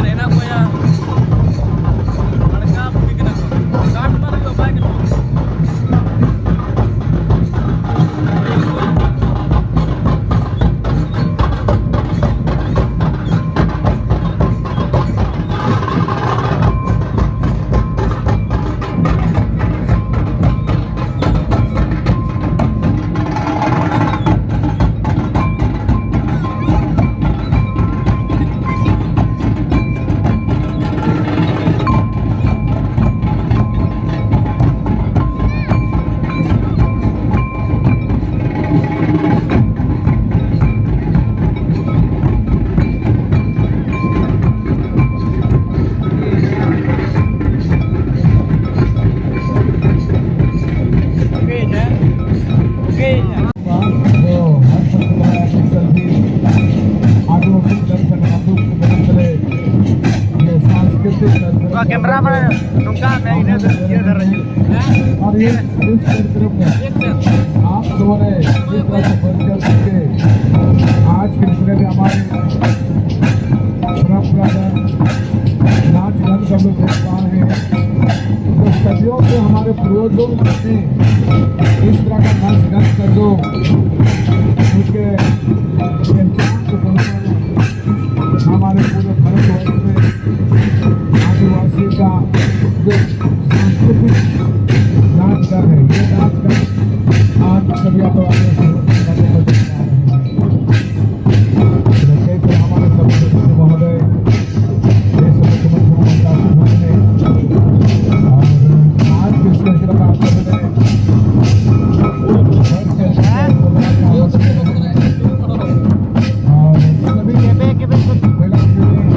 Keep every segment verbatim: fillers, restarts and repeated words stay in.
ᱦᱮᱱᱟᱜ ᱠᱚᱣᱟ᱾ ᱞᱟᱲᱠᱟ ᱵᱩᱰᱷᱤ ᱠᱟᱱᱟ ᱠᱚ᱾ ᱠᱟᱴ ᱢᱟ ᱦᱩᱭᱩᱜᱼᱟ, ᱵᱟᱭ ᱜᱟᱱᱚᱜᱼᱟ᱾ ᱱᱚᱣᱟ ᱠᱮᱢᱨᱟ ᱢᱟᱱᱮ ᱱᱚᱝᱠᱟ ᱢᱮ, ᱤᱱᱟᱹ ᱫᱚ ᱤᱭᱟᱹ ᱫᱷᱟᱨᱟ ᱦᱤᱡᱩᱜ᱾ और ये इस कार्यक्रम में आप दोनों ने जिस तरह से बढ़ चढ़ के आज के जितने भी हमारे परंपरागत नाच गान का जो देख पा रहे हैं, जो सदियों से हमारे पूर्वजों ने इस तरह का नाच गान का जो उनके पहचान को बनाया है, हमारे पूरे भारतवर्ष में आदिवासी का जो सांस्कृतिक नाच गान है, ये नाच गान आज सभी आदिवासी हमारे सब सदस्य महोदय, ये सब मुख्यमंत्री ममता सुभन ने, और आज के स्पेशल कार्यक्रम में और सभी महिला के लिए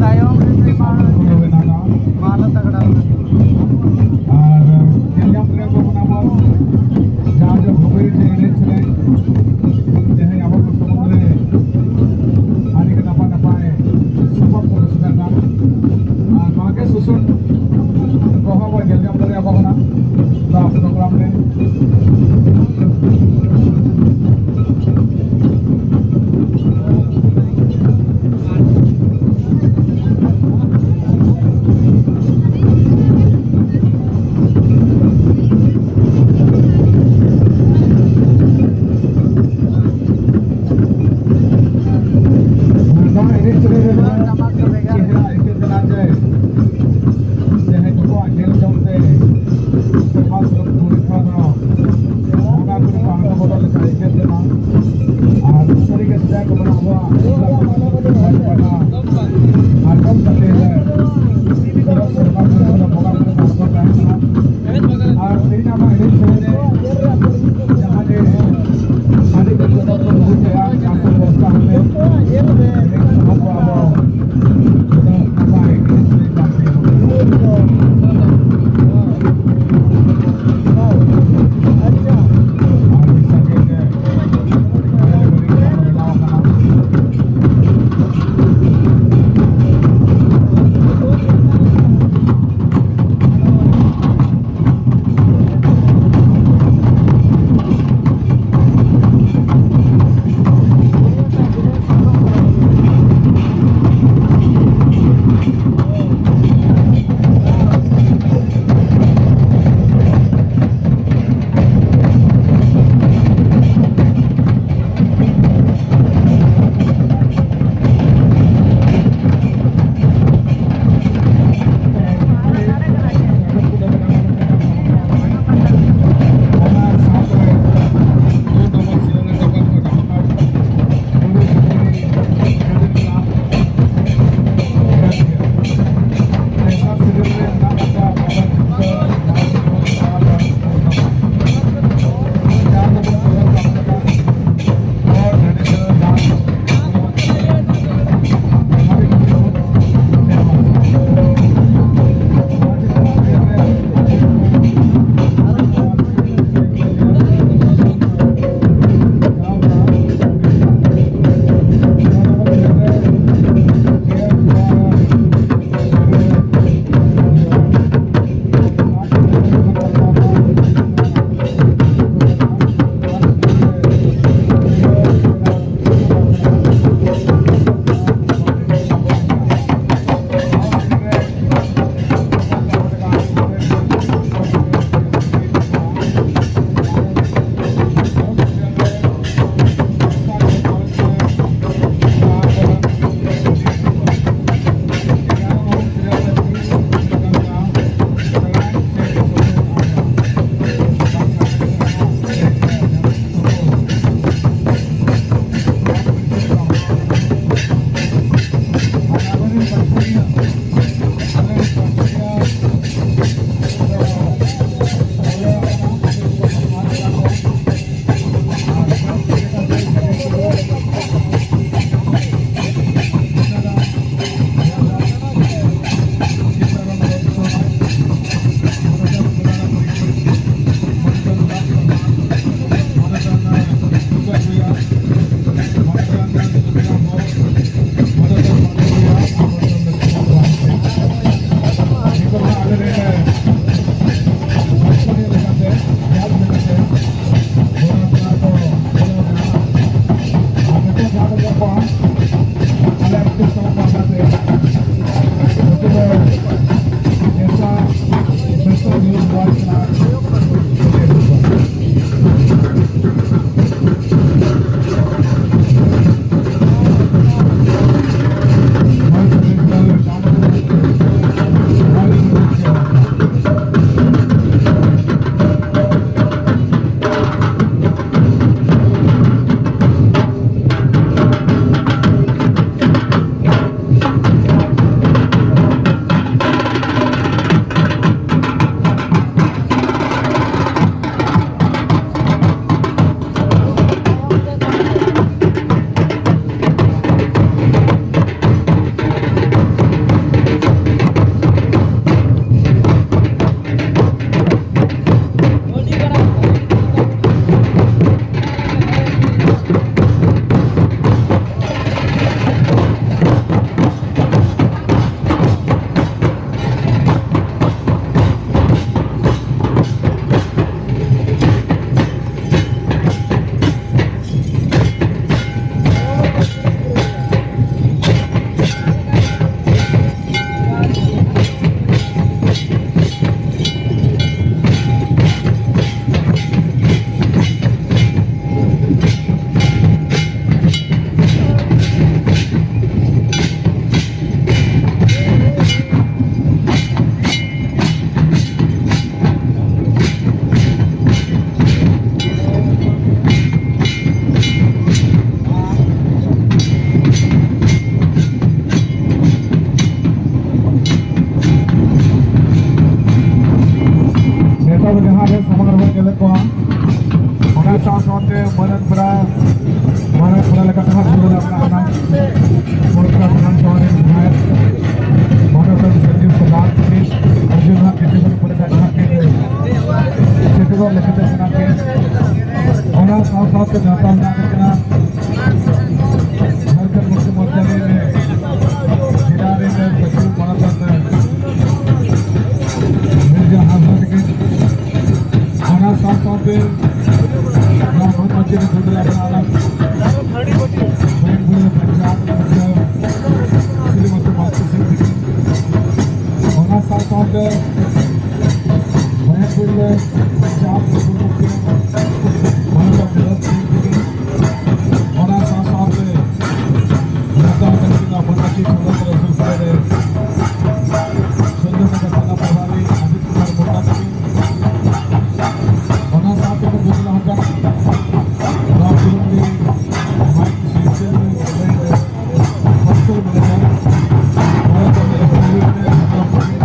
ᱛᱟᱭᱚᱢ ᱨᱮ ᱢᱟ ᱢᱟᱞᱟ ᱛᱟᱜᱽᱲᱟ ᱞᱮᱠᱟ᱾ ᱟᱨ ᱧᱮᱞ ᱧᱟᱢ ᱫᱟᱲᱮᱭᱟᱜ ᱠᱟᱱᱟ ᱵᱚᱱ ᱡᱟᱦᱟᱸ ᱫᱚ ᱵᱷᱩᱜᱟᱹᱲ ᱨᱮ ᱮᱱᱮᱡ ᱥᱮᱨᱮᱧ, ᱛᱮᱦᱮᱧ ᱟᱵᱚ ᱠᱚ ᱥᱚᱢᱟᱡᱽ ᱨᱮ ᱟᱹᱰᱤ ᱜᱮ ᱱᱟᱯᱟᱭ ᱱᱟᱯᱟᱭ ᱥᱟᱯᱟᱵ ᱠᱚ ᱥᱮᱴᱮᱨ ᱮᱱᱟ᱾ ᱟᱨ ᱱᱚᱣᱟ ᱜᱮ ᱥᱩᱥᱩᱱ ᱠᱚᱦᱚᱸ ᱵᱚᱱ ᱧᱮᱞ ᱧᱟᱢ ᱫᱟᱲᱮᱭᱟᱠᱚ ᱠᱟᱱᱟ ᱱᱚᱣᱟ ᱯᱨᱳᱜᱨᱟᱢ ᱨᱮ᱾ ᱱᱚᱣᱟ ᱮᱱᱮᱡ ᱥᱮᱨᱮᱧ ᱨᱮᱫᱚ ᱪᱮᱦᱨᱟ ᱟᱹᱭᱠᱟᱹᱜ ᱠᱟᱱᱟ ᱡᱮ ᱛᱮᱦᱮᱧ ᱱᱩᱠᱩᱣᱟᱜ ᱧᱮᱞ ᱡᱚᱝ ᱛᱮ ᱥᱮᱨᱢᱟ ᱥᱟᱞᱟᱜ ᱫᱷᱩᱲᱤ ᱠᱷᱚᱱ ᱦᱚᱸ ᱵᱚᱸᱜᱟ ᱵᱩᱨᱩ ᱠᱚ ᱟᱬᱜᱚ ᱵᱚᱞᱚ ᱞᱮᱠᱟ ᱟᱹᱭᱠᱟᱹᱜ ᱠᱟᱱᱟ᱾ ᱟᱨ ᱥᱟᱹᱨᱤ ᱜᱮ ᱥᱮᱫᱟᱭ ᱠᱚ ᱢᱮᱱᱟ ᱟᱵᱚᱣᱟᱜ ᱟᱸᱡᱚᱢ ᱠᱟᱛᱮ ᱥᱮᱨᱢᱟ ᱥᱟᱞᱟᱜ ᱵᱚᱸᱜᱟ ᱵᱩᱨᱩ ᱠᱚ ᱟᱬᱜᱚ ᱛᱟᱦᱮᱸ ᱠᱟᱱᱟ᱾ ᱟᱨ ᱛᱮᱦᱮᱧ ᱟᱵᱚ ᱮᱱᱮᱡ ᱥᱮᱨᱮᱧ ᱨᱮ ᱡᱟᱦᱟᱸ ᱜᱮ ᱟᱹᱰᱤ ᱜᱮ ᱡᱚᱛᱚ ᱠᱚ ᱵᱩᱡᱷᱟᱹᱜᱼᱟ, ᱪᱟᱥ ᱵᱚᱨᱥᱟ ᱦᱚᱸᱞᱮ ᱮᱱᱮᱡ ᱥᱟᱱᱟ ᱠᱚᱣᱟ ᱟᱵᱚ᱾ ᱩᱱᱟᱹᱜ ᱱᱟᱯᱟᱭ ᱮᱱᱮᱡ ᱥᱮᱨᱮᱧ ᱠᱟᱱ ᱜᱮᱭᱟ᱾ ᱟᱨ ᱢᱤᱫ ᱥᱟᱸᱜᱮ ᱛᱮ ᱵᱮᱱᱟᱣ ᱟᱠᱟᱱᱟ᱾ ᱱᱮᱣᱛᱟ ᱢᱮᱱᱟᱜ ᱠᱟᱱᱟ᱾ ᱡᱷᱟᱲᱠᱷᱚᱸᱰ ᱢᱩᱠᱛᱤ ᱢᱳᱨᱪᱟ ᱨᱮᱱ ᱡᱮᱞᱟ ᱨᱮᱱ ᱥᱚᱪᱤᱵᱽ ᱢᱟᱱᱚᱛᱟᱱ ᱢᱤᱨᱡᱟ ᱦᱟᱸᱥᱫᱟ ᱛᱟᱹᱠᱤᱱ, ᱚᱱᱟ ᱥᱟᱶ ᱥᱟᱶᱛᱮ ᱱᱚᱣᱟ ᱢᱚᱧᱪ ᱨᱮ ᱥᱮᱴᱮᱨ ᱟᱠᱟᱱᱟ ᱥᱚᱭᱮᱢᱵᱷᱩ ᱯᱚᱧᱪᱟᱭᱮᱛ ᱢᱩᱠᱷᱤᱭᱟᱹ ᱥᱨᱤᱢᱚᱛᱤ ᱵᱟᱥᱛᱩ ᱥᱤᱝ ᱛᱟᱹᱠᱤᱱ, ᱚᱱᱟ ᱥᱟᱶ ᱥᱟᱶᱛᱮ ᱥᱚᱭᱮᱢᱵᱷᱩ ᱯᱚᱧᱪᱟᱭᱮᱛ ᱢᱩᱠᱷᱤᱭᱟᱹ ᱢᱟᱱᱚᱛᱟᱱ ᱵᱤᱱᱳᱫ ᱥᱤᱝ ᱛᱟᱹᱠᱤᱱ, ᱚᱱᱟ ᱥᱟᱶ ᱥᱟᱶᱛᱮ ᱱᱮᱛᱟ ᱛᱟᱹᱠᱤᱱ ᱟᱵᱚ ᱛᱟᱹᱠᱤᱱ ᱠᱷᱚᱸᱫᱽᱨᱚᱸᱫᱽ ᱨᱮ ᱥᱩᱨ ᱠᱚᱨᱮ ᱥᱚᱧᱡᱚᱭ ᱱᱚᱜᱚᱨ ᱛᱷᱟᱱᱟ ᱯᱨᱚᱵᱷᱟᱨᱤ ᱟᱫᱤᱛ ᱠᱩᱢᱟᱨ ᱢᱩᱱᱰᱟ ᱛᱟᱹᱠᱤᱱ, ᱚᱱᱟ ᱥᱟᱶᱛᱮ ᱠᱚ ᱵᱚᱫᱞᱟ ᱟᱠᱟᱱ ᱱᱚᱣᱟ ᱯᱩᱨᱟᱹᱯᱩᱨᱤ ᱢᱟᱭᱤᱠ ᱥᱤᱥᱴᱮᱢ ᱨᱮ ᱦᱚᱥᱴᱮᱞ ᱢᱮᱱᱟᱜᱼᱟ᱾ ᱱᱚᱣᱟ ᱠᱚ ᱦᱚᱥᱴᱮᱞ ᱨᱮ ᱥᱟᱱᱟᱢ ᱠᱚᱜᱮ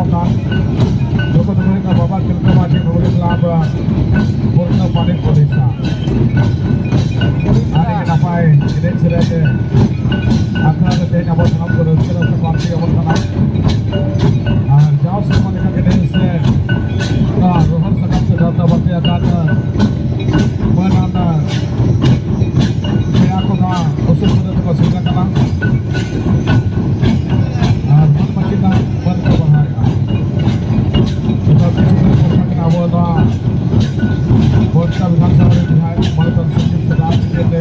ᱱᱩᱠᱩ ᱫᱚᱠᱚ ᱦᱩᱭᱩᱜ ᱠᱟᱱᱟ ᱵᱟᱵᱟ ᱛᱤᱞᱠᱟᱹ ᱢᱟᱹᱡᱷᱤ ᱢᱮᱢᱳᱨᱤᱭᱟᱞ ᱠᱞᱟᱵᱽ, ᱯᱩᱨᱱᱚ ᱯᱟᱱᱤ ᱯᱚᱨᱤᱥᱟ᱾ ᱟᱹᱰᱤ ᱜᱮ ᱱᱟᱯᱟᱭ ᱮᱱᱮᱡ ᱥᱮᱨᱮᱧ ᱛᱮ ᱟᱠᱷᱲᱟ ᱨᱮ ᱛᱮᱦᱮᱧ ᱟᱵᱚ ᱥᱟᱱᱟᱢ ᱠᱚ ᱨᱟᱹᱥᱠᱟᱹ ᱨᱚᱥ ᱯᱟᱱᱛᱮ ᱟᱵᱚᱱ ᱠᱟᱱᱟ᱾ ᱟᱨ ᱡᱟᱣ ᱥᱮᱨᱢᱟ ᱞᱮᱠᱟ ᱜᱮ ᱱᱮᱥ ᱥᱮ ᱱᱚᱣᱟ ᱨᱚᱦᱚᱲ ᱥᱟᱠᱟᱢ ᱛᱮ ᱫᱟᱫᱟ ᱵᱟᱯᱮ ᱟᱠᱟᱫ ᱢᱟᱹᱱ ᱟᱱ ᱯᱮᱲᱟ ᱠᱚ ᱱᱚᱣᱟ ᱩᱥᱩᱞ ᱯᱟᱫᱟ ᱛᱮᱠᱚ ᱥᱮᱴᱮᱨ ᱟᱠᱟᱱᱟ᱾ ᱟᱨ ᱢᱟᱹᱱ ᱢᱟᱹᱪᱤ ᱨᱮᱱᱟᱜ ᱢᱟᱹᱱ ᱠᱚ ᱵᱟᱲᱦᱟᱣᱮᱫᱼᱟ᱾ ᱱᱤᱛᱚᱜ ᱠᱤᱪᱷᱩ ᱜᱷᱟᱹᱲᱤᱡ ᱯᱚᱨ ᱠᱷᱟᱱ ᱟᱵᱚ ᱱᱚᱣᱟ ᱵᱚᱱᱠᱟ ᱵᱤᱫᱷᱟᱱ ᱥᱚᱵᱷᱟ ᱨᱮ ᱡᱟᱦᱟᱸᱭ ᱢᱟᱱᱚᱛᱟᱱ ᱥᱚᱪᱤᱵᱽ ᱥᱮ ᱫᱟᱜ ᱥᱮᱴᱮᱨ ᱛᱮ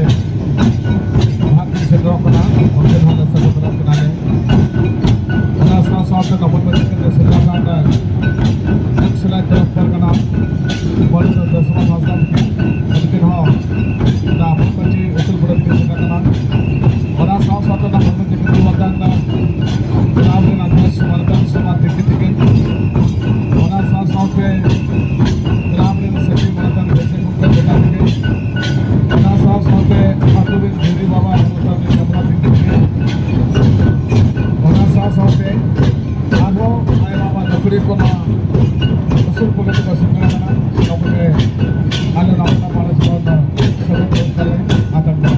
ᱱᱟᱦᱟᱜ ᱠᱤᱱ ᱥᱮᱴᱮᱨᱚᱜ ᱠᱟᱱᱟ, ᱩᱱᱠᱤᱱ ᱦᱚᱸ ᱞᱮ ᱥᱟᱹᱜᱩᱱ ᱫᱟᱨᱟᱢ ᱠᱤᱱᱟ ᱞᱮ᱾ ᱚᱱᱟ ᱥᱟᱶ ᱥᱟᱶᱛᱮ ᱱᱚᱵᱚᱱ ᱢᱟᱹᱡᱷᱤ ᱠᱟᱛᱮ ᱥᱮᱴᱮᱨ ᱟᱠᱟᱱ ᱥᱮᱞᱟᱭ ᱛᱚᱨᱚᱯ ᱯᱟᱨᱜᱟᱱᱟ ᱢᱟᱹᱱ ᱫᱚᱥᱢᱟ ᱦᱟᱸᱥᱫᱟ ᱛᱟᱹᱠᱤᱱ ᱦᱚᱸ ᱚᱱᱟ ᱢᱟᱹᱡᱷᱤ ᱩᱥᱩᱞ ᱵᱩᱨᱩ ᱛᱮᱠᱤᱱ ᱥᱮᱴᱮᱨ ᱟᱠᱟᱱᱟ᱾ ᱚᱱᱟ ᱥᱟᱶ ᱥᱟᱶᱛᱮ ᱚᱱᱟ ᱢᱟᱹᱡᱷᱤ ᱛᱮᱠᱤᱱ ᱫᱩᱲᱩᱵ ᱟᱠᱟᱱ ᱜᱨᱟᱢ ᱨᱮᱱ ᱟᱫᱷᱭᱚᱠᱥ ᱢᱟᱱᱚᱛᱟᱱ ᱥᱚᱢᱟᱡᱽ ᱫᱤᱠᱩ ᱛᱟᱹᱠᱤᱱ, ᱚᱱᱟ ᱥᱟᱶ ᱥᱟᱶᱛᱮ ᱜᱨᱟᱢ ᱨᱮᱱ ᱥᱟᱹᱠᱷᱤ ᱢᱟᱱᱚᱛᱟᱱ ᱵᱮᱥᱮ ᱜᱚᱢᱠᱮ ᱵᱮᱴᱟ ᱛᱟᱹᱠᱤᱱ, ᱚᱱᱟ ᱥᱟᱶ ᱥᱟᱶᱛᱮ ᱟᱹᱛᱩ ᱨᱮᱱ ᱡᱩᱨᱤ ᱵᱟᱵᱟ ᱢᱟᱱᱚᱛᱟᱱ ᱪᱟᱢᱲᱟ ᱛᱟᱹᱠᱤᱱ, ᱚᱱᱟ ᱥᱟᱶ ᱥᱟᱶᱛᱮ ᱟᱨᱦᱚᱸ ᱟᱭᱢᱟ ᱟᱭᱢᱟ ᱜᱟᱹᱠᱷᱩᱲᱤ ᱠᱚ ᱱᱚᱣᱟ ᱩᱥᱩᱞ ᱯᱩᱞ ᱛᱮᱠᱚ ᱥᱮᱴᱮᱨ ᱟᱠᱟᱱᱟ᱾ ᱥᱟᱱᱟᱢ ᱠᱚᱜᱮ ᱟᱞᱮ ᱱᱚᱣᱟ ᱯᱟᱲᱟ ᱥᱚᱦᱚᱨ ᱫᱚ ᱥᱟᱹᱜᱩᱱ ᱡᱚᱦᱟᱨ ᱞᱮ ᱟᱛᱟᱝ ᱮᱫᱟ᱾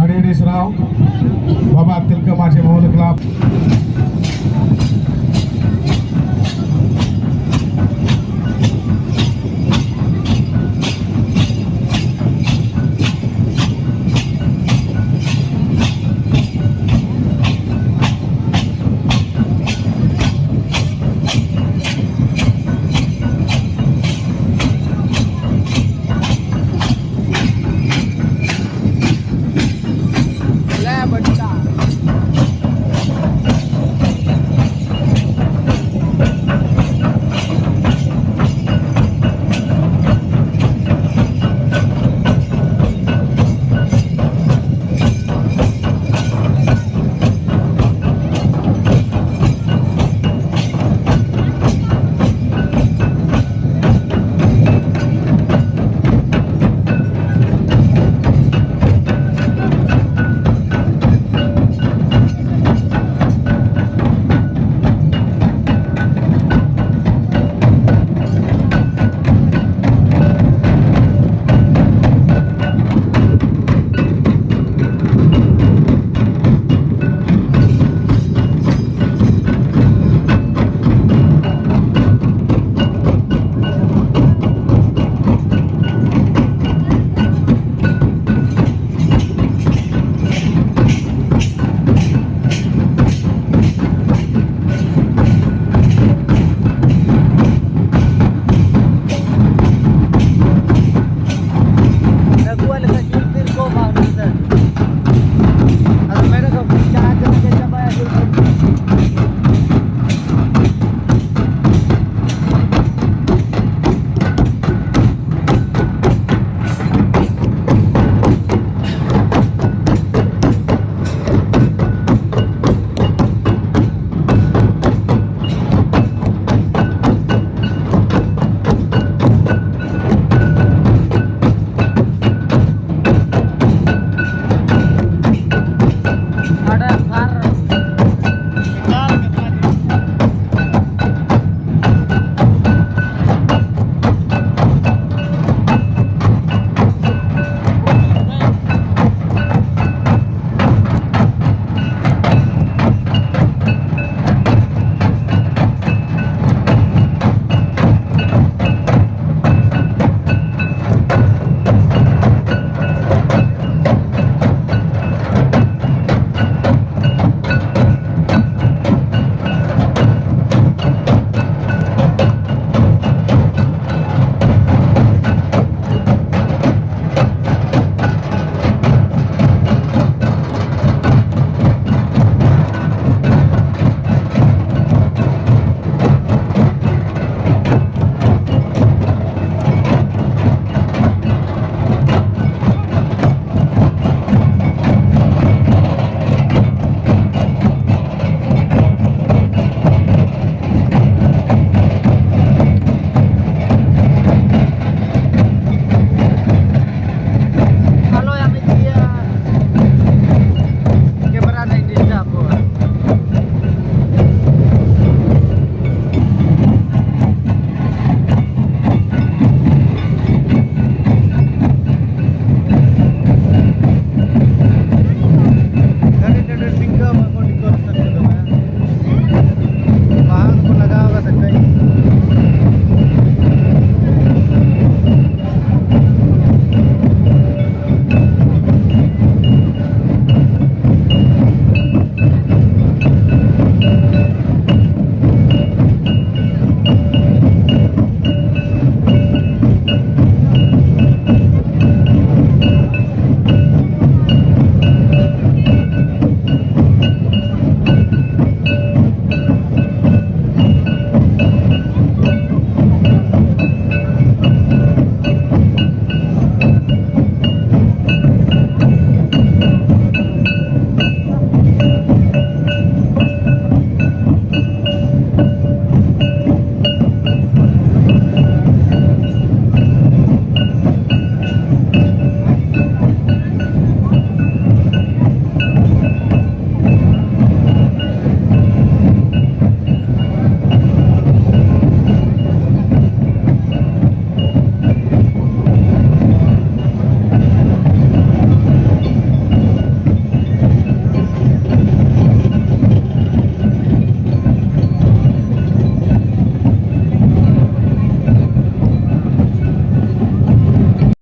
ᱟᱹᱰᱤ ᱟᱹᱰᱤ ᱥᱟᱨᱦᱟᱣ ᱵᱟᱵᱟ ᱛᱤᱞᱠᱟᱹ ᱢᱟᱹᱡᱷᱤ ᱢᱚᱦᱚᱞ ᱠᱞᱟᱵᱽ᱾